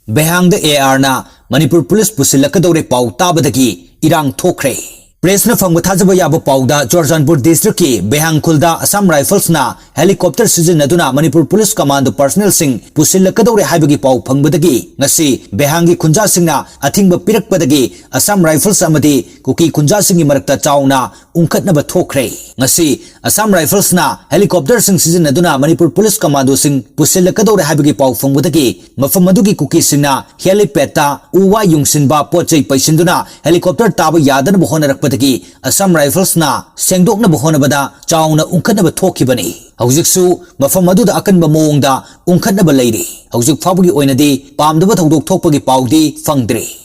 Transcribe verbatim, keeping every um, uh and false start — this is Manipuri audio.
ꯕꯦꯍꯥꯡꯗ ꯑꯦ ꯑꯥꯔꯅ ꯃꯅꯤꯄꯨꯔ ꯄꯨꯂꯤꯁ ꯄꯨꯁꯤꯜꯂꯛꯀꯗꯧꯔꯦ ꯄꯥꯎ ꯇꯥꯕꯗꯒꯤ ꯏꯔꯥꯡ ꯊꯣꯛꯈ꯭ꯔꯦ꯫ ꯄ꯭ꯔꯦꯁꯅ ꯐꯪꯕ ꯊꯥꯖꯕ ꯌꯥꯕ ꯄꯥꯎꯗ, ꯆꯨꯔꯆꯥꯟꯄꯨꯔ ꯗꯤꯁꯇ꯭ꯔꯤꯛꯀꯤ ꯕꯦꯍꯥꯡ ꯈꯨꯜꯗ ꯑꯁꯥꯝ ꯔꯥꯏꯐꯜꯁꯅ ꯍꯦꯂꯤꯀꯣꯞꯇꯔ ꯁꯤꯖꯤꯟꯅꯗꯨꯅ ꯃꯅꯤꯄꯨꯔ ꯄꯨꯂꯤꯁ ꯀꯃꯥꯟꯗꯣ ꯄꯔꯁꯅꯦꯜꯁꯤꯡ ꯄꯨꯁꯤꯜꯂꯛꯀꯗꯧꯔꯦ ꯍꯥꯏꯕꯒꯤ ꯄꯥꯎ ꯐꯪꯕꯗꯒꯤ ꯉꯁꯤ ꯕꯦꯍꯥꯡꯒꯤ ꯈꯨꯟꯖꯥꯁꯤꯡꯅ ꯑꯊꯤꯡꯕ ꯄꯤꯔꯛꯄꯗꯒꯤ ꯑꯁꯥꯝ ꯔꯥꯏꯐꯜꯁ ꯑꯃꯗꯤ ꯀꯨꯀꯤ ꯈꯨꯟꯖꯥꯁꯤꯡꯒꯤ ꯃꯔꯛꯇ ꯆꯥꯎꯅ ꯎꯪꯈꯠꯅꯕ ꯊꯣꯛꯈ꯭ꯔꯦ꯫ ꯉꯁꯤ ꯑꯁꯥꯝ ꯔꯥꯏꯐꯜꯁꯅ ꯍꯦꯂꯤꯀꯣꯞꯇꯔꯁꯤꯡ ꯁꯤꯖꯤꯟꯅꯗꯨꯅ ꯃꯅꯤꯄꯨꯔ ꯄꯨꯂꯤꯁ ꯀꯃꯥꯟꯗꯣꯁꯤꯡ ꯄꯨꯁꯤꯜꯂꯛꯀꯗꯧꯔꯦ ꯍꯥꯏꯕꯒꯤ ꯄꯥꯎ ꯐꯪꯕꯗꯒꯤ ꯃꯐꯝ ꯑꯗꯨꯒꯤ ꯀꯨꯀꯤꯁꯤꯡꯅ ꯍꯦꯂꯤꯄꯦꯗꯇ ꯎ ꯋꯥ ꯌꯨꯡꯁꯤꯟꯕ, ꯄꯣꯠ ꯆꯩ ꯄꯩꯁꯤꯟꯗꯨꯅ ꯍꯦꯂꯤꯀꯣꯞꯇꯔ ꯇꯥꯕ ꯌꯥꯗꯅꯕ ꯍꯣꯠꯅꯔꯛꯄꯗꯒꯤ ꯑꯁꯥꯝ ꯔꯥꯏꯐꯜꯁꯅ ꯁꯦꯡꯗꯣꯛꯅꯕ ꯍꯣꯠꯅꯕꯗ ꯆꯥꯎꯅ ꯎꯪꯈꯠꯅꯕ ꯊꯣꯛꯈꯤꯕꯅꯤ꯫ ꯍꯧꯖꯤꯛꯁꯨ ꯃꯐꯝ ꯑꯗꯨꯗ ꯑꯀꯟꯕ ꯃꯑꯣꯡꯗ ꯎꯪꯈꯠꯅꯕ ꯂꯩꯔꯤ꯫ ꯍꯧꯖꯤꯛ ꯐꯥꯎꯕꯒꯤ ꯑꯣꯏꯅꯗꯤ ꯄꯥꯝꯗꯕ ꯊꯧꯗꯣꯛ ꯊꯣꯛꯄꯒꯤ ꯄꯥꯎꯗꯤ ꯐꯪꯗ꯭ꯔꯤ꯫